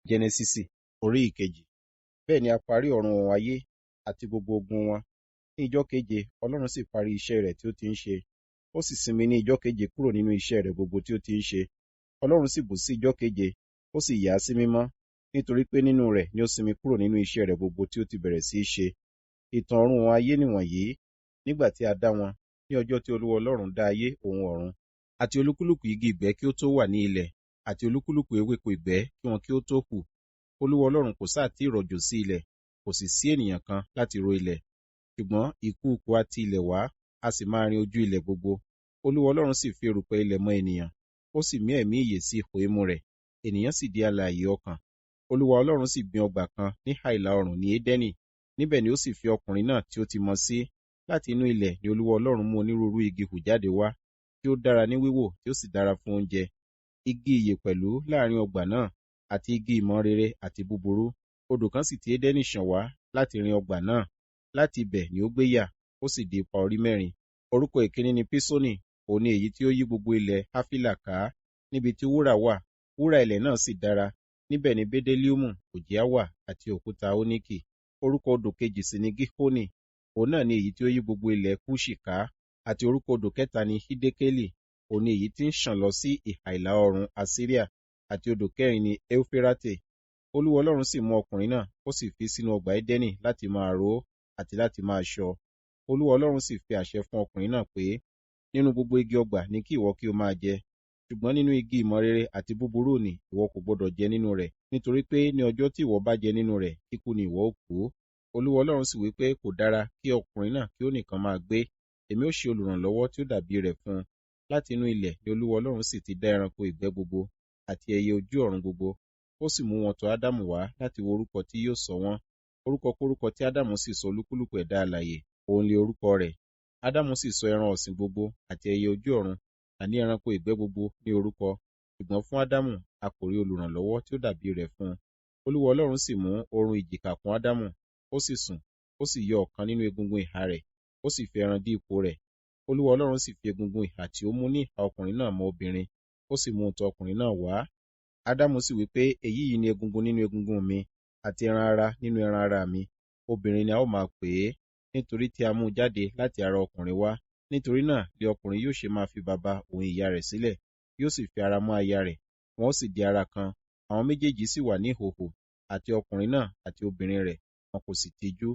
Jẹ́nẹ́sísì orí ìkejì. Bẹ́ẹ̀ ni a parí ọ̀run òun ayé àti gbogbo ogun wọn. Ní ijọ́ keje, Ọlọ́run sì parí iṣẹ́ rẹ̀ tí ó ti ń ṣe. Ó sì sinmi ní ijọ́ keje kúrò nínú iṣẹ́ rẹ̀ gbogbo tí ó ti ń ṣe. Ọlọ́run sì bù sí ijọ́ keje, ó sì yà á sí mímọ́, nítorí pé nínú rẹ̀ ni ó sinmi kúrò nínú iṣẹ́ rẹ̀ gbogbo tí ó ti bẹ̀rẹ̀ sí í ṣe. Ìtàn ọ̀run òun ayé nìwọ̀nyí, nígbà tí a dá wọn, ní ọjọ́ tí Olúwa Ọlọ́run dá ayé òun ọ̀run, àti olúkúlùkù igi ìgbẹ́ kí ó tó wà ní ilẹ̀, àti olúkúlùkù ewéko ìgbẹ́ kí wọn kí ó tó hù. Olúwa Ọlọ́run kò sá tí rọ̀jò sí ilẹ̀, kò sì sí ènìyàn kan láti ro ilẹ̀. Ṣùgbọ́n ìkùùkuu a ti ilẹ̀ wá, a sì máa rin ojú ilẹ̀ gbogbo. Olúwa Ọlọ́run sì fi erùpẹ̀ ilẹ̀ mọ ènìyàn, ó sì mí ẹ̀mí ìyè sí ihò imú rẹ̀, ènìyàn sì di alààyè ọkàn. Olúwa Ọlọ́run sì gbin ọgbà kan níhà ìlà-oòrùn ní Édẹ́nì, níbẹ̀ ni ó sì fi ọkùnrin náà tí ó ti mọ sí. Láti inú ilẹ̀ ni Olúwa Ọlọ́run mú onírúurú igi hù jáde wá, tí ó dára ní wíwò tí ó sì dára fún oúnjẹ. Igi ìyè pẹ̀lú láàrín ọgbà náà, àti igi ìmọ̀ rere àti búburú. Odò kan sì ti Édẹ́nì ṣàn wá láti rin ọgbà náà, láti ibẹ̀ ni ó gbé yà, ó sì di ipa orí mẹ́rin. Orúkọ èkínní ni Piṣoni, òun ni èyí tí ó yí gbogbo ilẹ̀ Hafila ká, níbi tí wúrà wà, wúrà ilẹ̀ náà sì dára. Níbẹ̀ ni bdeliumu, òjìá wà, àti òkúta óníkì. Orúkọ odò kejì sì ni Gihoni, òun náà ni èyí tí ó yí gbogbo ilẹ̀ Kuṣi ká. Àti orúkọ odò kẹta ni Hidekeli, òun ni èyí tí ń ṣàn lọ sí ìhà ìlà-oòrùn Asiria. Àti odò kẹrin ni Eufirate. Olúwa Ọlọ́run sì mú ọkùnrin náà, ó sì fi sínú ọgbà Édẹ́nì láti máa ro ó àti láti máa ṣọ́ ọ. Olúwa Ọlọ́run sì fi àṣẹ fún ọkùnrin náà pé, nínú gbogbo igi ọgbà ni kí ìwọ kí ó máa jẹ, ṣùgbọ́n nínú igi ìmọ̀ rere àti búburú nì ìwọ kò gbọdọ̀ jẹ nínú rẹ̀, nítorí pé ní ọjọ́ tí ìwọ bá jẹ nínú rẹ̀, kíkú ni ìwọ ó kú. Olúwa Ọlọ́run sì wí pé, kò dára kí ọkùnrin náà kí ó nìkan máa gbé, èmi ó ṣe olùrànlọ́wọ́ tí ó dàbí rẹ̀ fún un. Láti inú ilẹ̀ ni Olúwa Ọlọ́run sì ti dá ẹranko ìgbẹ́ gbogbo àti ẹyẹ ojú ọ̀run gbogbo. Ó sì mú wọn tọ̀ Ádámù wá láti wo orúkọ tí yóò sọ wọ́n. Orúkọ kórúkọ tí Ádámù sì sọ olúkúlùkù ẹ̀dá alààyè, òun li orúkọ rẹ̀. Ádámù sì sọ ẹran ọ̀sìn gbogbo àti ẹyẹ ojú ọ̀run, àní ẹranko ìgbẹ́ gbogbo ní orúkọ. Ṣùgbọ́n fún Ádámù a kò rí olùrànlọ́wọ́ tí ó dàbí rẹ̀ fún un. Olúwa Ọlọ́run sì mú oorun ìjìká kún Ádámù, ó sì sùn, ó sì yọ ọ̀kan nínú egungun ìhà rẹ̀, ó sì fi ẹran dí ipò rẹ̀. Olúwa Ọlọ́run sì fi egungun ìhà tí ó mú ní ìhà ọkùnrin náà mọ obìnrin, ó sì mú un tọ̀ ọkùnrin náà wá. Ádámù sì wí pé, èyí yìí ni egungun nínú egungun mi, àti ẹran ara nínú ẹran ara mi. Obìnrin ni a ó máa pè é, nítorí tí a mú un jáde láti ara ọkùnrin wá. Nítorí náà li ọkùnrin yóò ṣe máa fi baba òun ìyá rẹ̀ sílẹ̀, yóò sì fi ara mọ́ aya rẹ̀, wọn ó sì di ara kan. Àwọn méjèèjì sì wà ní ìhòhò, àti ọkùnrin náà àti obìnrin rẹ̀, wọn kò sì tijú.